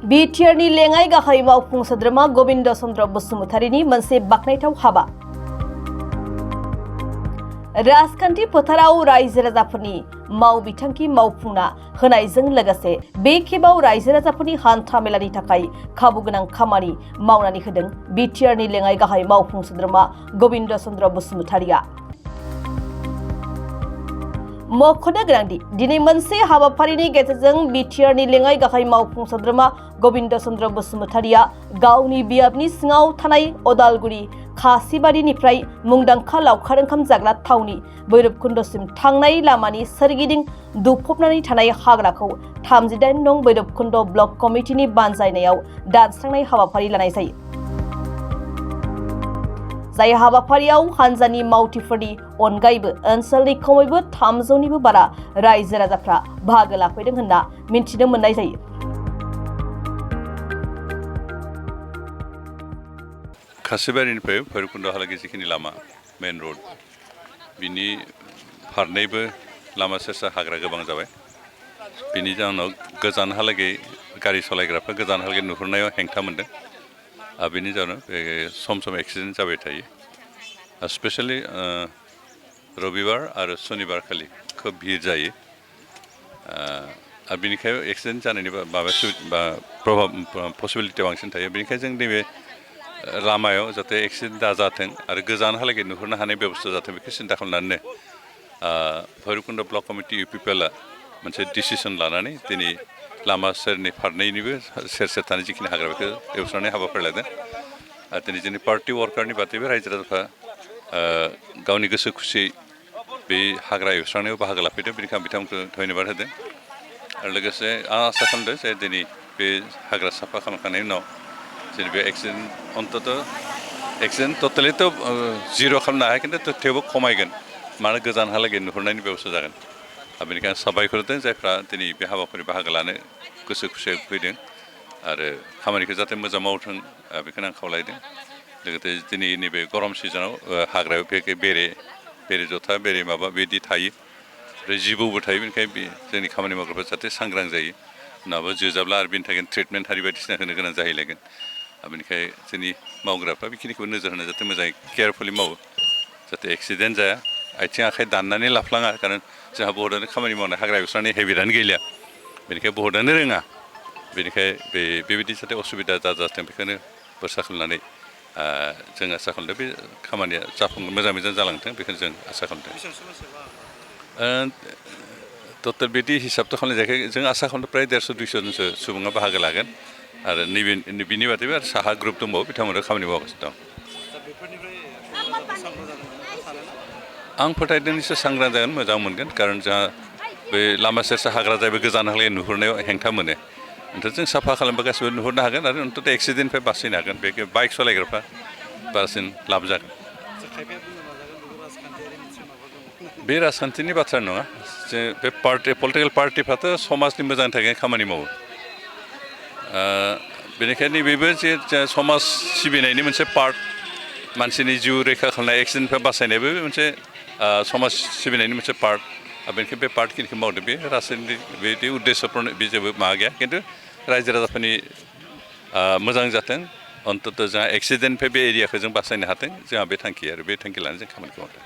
बिटिआरनि लेङाइ गाहाय मावफुं सोद्रोमा गबिन्द चन्द्र बसुमतारीनि मोनसे बाखनायथाव हाबा। राजखान्थि फोथाराव रायजो राजाफोरनि मावबिथांखि मावफुंना होनायजों लोगोसे बे खेबाव रायजो राजाफोरनि हान्था मेलानि थाखाय खाबु गोनां खामानि मावनानै होदों बिटिआरनि लेङाइ गाहाय मावफुं सोद्रोमा गबिन्द चन्द्र बसुमतारीया। मख'नो गोनांदि दिनै मोनसे हाबाफारिनि गेजेरजों बिटिआरनि लेङाइ गाहाय मावफुं सोद्रोमा गबिन्द चन्द्र बसुमतारीया गावनि बियाबनि सिङाव थानाय अदालगुरि खासिबारिनिफ्राय मुंदांखा लावखार ओंखाम जाग्रा थावनि भैरबकुन्दसिम थांनाय लामानि सोरगिदिं दुफबनानै थानाय हाग्राखौ 38 नं भैरबकुन्द ब्लक कमिटिनि बानजायनायाव दानस्रांनाय हाबाफारि लानाय जायो। जाय हाबाफारियाव हानजानि मावथिफोरनि अनगायैबो ओनसोलनि खमैबो 300निबो बारा रायजो राजाफ्रा बाहागो लाफैदों होनना मिन्थिनो मोननाय जायो। खासिबारिनिफ्राय भैरबकुन्दहालागै जिखिनि लामा मेन रोड बिनि फारनैबो लामा सेरसा हाग्रा गोबां जाबाय। बिनि जाहोनाव गोजानहालागै गारि सालायग्राफ्रा गोजानहालागै नुहुरनायाव हेंथा मोनदों। बेनि जाहोनाव सम सम एक्सिडेन्ट जाबाय थायो। स्पेशली रबिबार आरो सनिबार खालि खोब भिर जायो। आरो बेनिखायनो एक्सिडेन्ट जानायनि पसिबिलिटिया बांसिन थायो। बेनिखायनो जों नैबे लामायाव जाहाथे एक्सिडेन्ट दाजाथों आरो गोजानहालागै नुहुरनो हानाय बेबस्था जाथों बेखौ सिन्था खालामनानैनो भैरबकुन्द ब्लक कमिटि इउपिपिएलआ मोनसे डिसिसन लानानै दिनै लामा सेरनि फारनैनिबो सेर सेर थानाय जिखिनि हाग्रा बेखौ एवस्रांनाय हाबाफारि लादों। आरो दिनै जोंनि पार्टि वार्कारनि बादैबो रायजो राजाफ्रा गावनि गोसो खुसियै बे हाग्रा एवस्रांनायाव बाहागो लाफैदों। बेनिखायनो आं बिथांमोनखौ धन्यबाद होदों। आरो लोगोसे आं आसा खालामदों जे दिनै बे हाग्रा साफा खालामखांनायनि उनाव जेरै बे एक्सिडेन्ट टटेलिथ' जिर' खालामनो हाया, खिन्थु थेवबो खमायगोन। मानो गोजानहालागै नुहुरनायनि बेबस्था जागोन। बेनिखायनो साबायखर होदों जायफ्रा दिनै बे हाबाफारि बाहागो लानो गोसो खुसियै फैदों आरो खामानिखौ जाहाथे मोजां मावथों बेखौनो आं खावलायदों। लोगोसे दिनै नैबे गरम सिजनाव हाग्रायाव बेरे जथा बेरे माबा बिदि थायो आरो जिबौबो थायो। बेनिखायनो बे जोंनि खामानि मावग्राफ्रा जाहाथे सांग्रां जायो। नङाबा जोजाब्ला आरो बेनि थाखाय ट्रिटमेन्ट हारि बायदिसिना होनो गोनां जाहैलायगोन। बेनिखायनो जोंनि मावग्राफ्रा बेखिनिखौ नोजोर होना जाहाथे मोजाङै केयारफुलि मावो, जाहाथे एक्सिडेन्ट जाया, आथिं आखाइ दाननानै लाफ्लाङा। खारन जोंहा बहुतआनो खामानि मावनाय हाग्रा एवस्रांनाय हेबिटआनो गैलिया। बेनिखायनो बहुतआनो रोङा। बेनिखायनो बेबायदि जाहाथे असुबिदा दाजाथों बेखौनो बोरसा खालामनानै जों आसा खालामदों बे खामानिया मोजां जालांथों बेखौनो जों आसा खालामदों। टटेल बिदि हिसाबथ' खालामनाय जायाखै। जों आसा खालामदों प्राय 150-200 जनसो सुबुङा बाहागो लागोन। आरो बिनि बादैबो आरो साहा ग्रुप दंबावो, बिथांमोना खामानि मावगासिनो दं। आं फोथायदों निस्सय सांग्रां जागोन, मोजां मोनगोन। खारन जोंहा बे लामा सेरसा हाग्रा जायोबा गोजानहालागै नुहुरनायाव हेंथा मोनो। जों साफा खालामबा गासिबो नुहुरनो हागोन आरो अन्ततः एक्सिडेन्टनिफ्राय बासायनो हागोन। बे बाइक सालायग्राफ्रा बांसिन लाब जागोन। बे राजखान्थिनि बाथ्रा नङा। जों बे पलिटिकेल पार्टिफ्राथ' समाजनि मोजांनि थाखाय खामानि मावो। बेनिखायनो नैबेबो जे समाज सिबिनायनि मोनसे पार्ट, मानसिनि जिउ रैखा खालामनाय, एक्सिडेन्टनिफ्राय बासायनायबो मोनसे समाज सिबिनायनि मोनसे पार्ट। बेनिखायनो बे पार्टखिनिखौ मावदों। बे राजखान्थि बिदि उद्देश्यफोरनि बे जेबो माबा गैया। खिन्थु रायजो राजाफोरनि मोजां जाथों, अन्ततः जोंहा एक्सिडेन्टनिफ्राय बे एरियाखौ जों बासायनो हाथों, जोंहा बे थांखि आरो बे थांखि लानानै जों खामानिखौ मावदों।